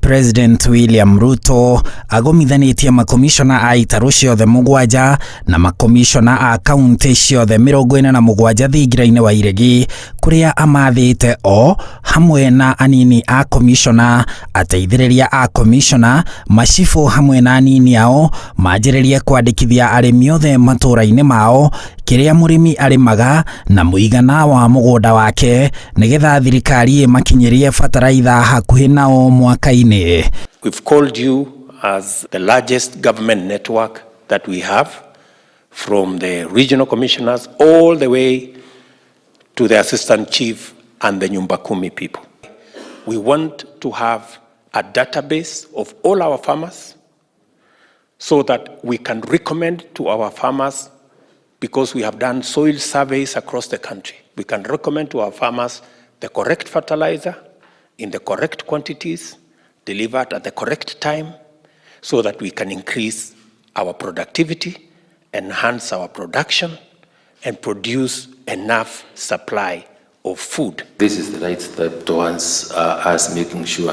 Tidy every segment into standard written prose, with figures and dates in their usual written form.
President William Ruto agomithanĩtie makomishona a itarũ ciothe mũgwanja na makomishona a kaunti ciothe 47 thingira-inĩ wa iregi kũrĩa amathĩte o hamwe na anini a komishona, ateithĩrĩria a komishona, macibũ hamwe na anini ao manjĩrĩrie kwandĩkithia arĩmi othe matũũra-inĩ mao kĩrĩa mũrĩmi arĩmaga na mũigana wa mũgũnda wake nĩgetha thirikari ĩmakinyĩrie bataraitha hakuhĩ nao mwaka-inĩ. We've called you as the largest government network that we have, from the regional commissioners all the way to the assistant chief and the Nyumba Kumi people. We want to have a database of all our farmers so that we can recommend to our farmers, because we have done soil surveys across the country. We can recommend to our farmers the correct fertilizer in the correct quantities, delivered at the correct time, so that we can increase our productivity, enhance our production, and produce enough supply of food. This is the right step towards us making sure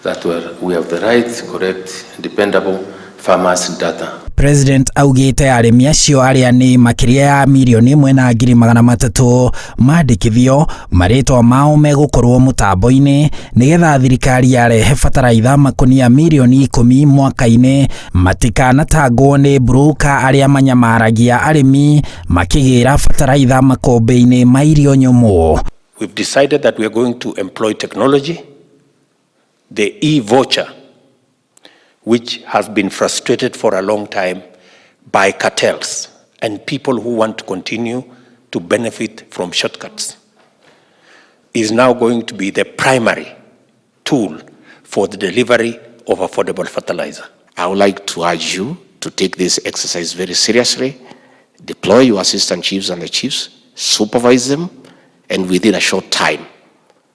that we have the right, correct, dependable farmers data. President augĩte arĩmi acio arĩa nĩ makĩria ya 1,300,000 mandĩkithio marĩtwa mao megũkorwo mũtambo-inĩ nĩgetha thirikari yarehe bataraitha makunia 10 milioni mwaka-inĩ matikanatangwo nĩ broker arĩa manyamaragia arĩmi makĩgĩra bataraitha makũmbĩ-inĩ ma irio nyũmũ. We've decided that we are going to employ technology, the e-voucher, which has been frustrated for a long time by cartels and people who want to continue to benefit from shortcuts, is now going to be the primary tool for the delivery of affordable fertilizer. I would like to urge you to take this exercise very seriously, deploy your assistant chiefs and the chiefs, supervise them, and within a short time,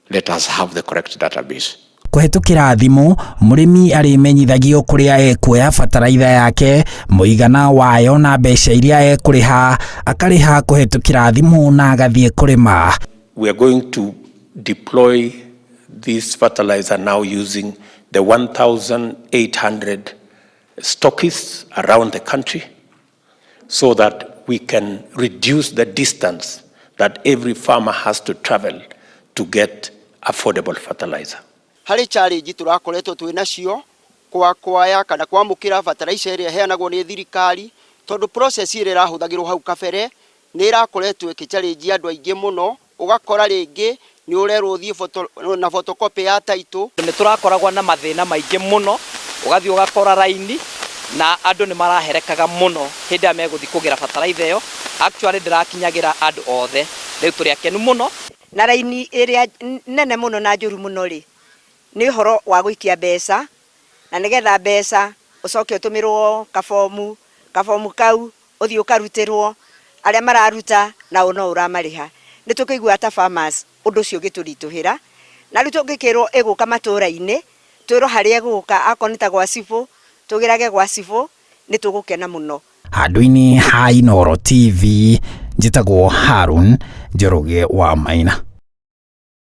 let us have the correct database. Kũhetũkĩra thimũ mũrĩmi arĩmenyithagio kũrĩa ekuoya bataraitha yake, mũigana wayo na mbeca iria ekũrĩha, akarĩha kũhetũkĩra thimũ na agathiĩ kũrĩma. We are going to deploy this fertilizer now using the 1,800 stockists around the country so that we can reduce the distance that every farmer has to travel to get affordable fertilizer. Harĩ challenge tũrakoretwo twĩ nacio kwa kwaya kana kwamũkĩra fertilizer ĩrĩa ĩheanagwo nĩ thirikari, tondũ process ĩrĩa ĩrahũthagĩrwo hau kabere nĩ ĩrakoretwo ĩkĩ challenge andũ aingĩ mũno. Ũgakora rĩngĩ nĩ ũrerwo ũthiĩ na photocopy ya title. Nĩ tũrakoragwo na mathĩna maingĩ mũno, ũgathiĩ ũgakora raini na andũ nĩ maraherekaga mũno hĩndĩ ĩrĩa megũthiĩ kũgĩra bataraitha ĩyo. Actually, ndĩrakinyagĩra andũ othe. Rĩu tũrĩ akenu mũno. Na raini ĩrĩa nene mũno na njũru mũno rĩ, nĩ ũhoro wa gũikia mbeca, na nĩgetha mbeca ũcoke ũtũmĩrwo kabomu, kabomu kau ũthiĩ ũkarutĩrwo arĩa mararuta nao no ũramarĩha. Nĩ tũkĩiguaga ta farmers ũndũ ũcio ũgĩtũritũhĩra, na rĩu tũngĩkĩrwo ĩgũka matũra-inĩ, twĩrwo harĩa ĩgũka, akorwo nĩ ta gwa cibũ, tũgĩrage gwa cibũ, nĩ tũgũkena mũno. Handũ-inĩ ha Inooro TV, njĩtagwo Harun Njoroge wa Maina.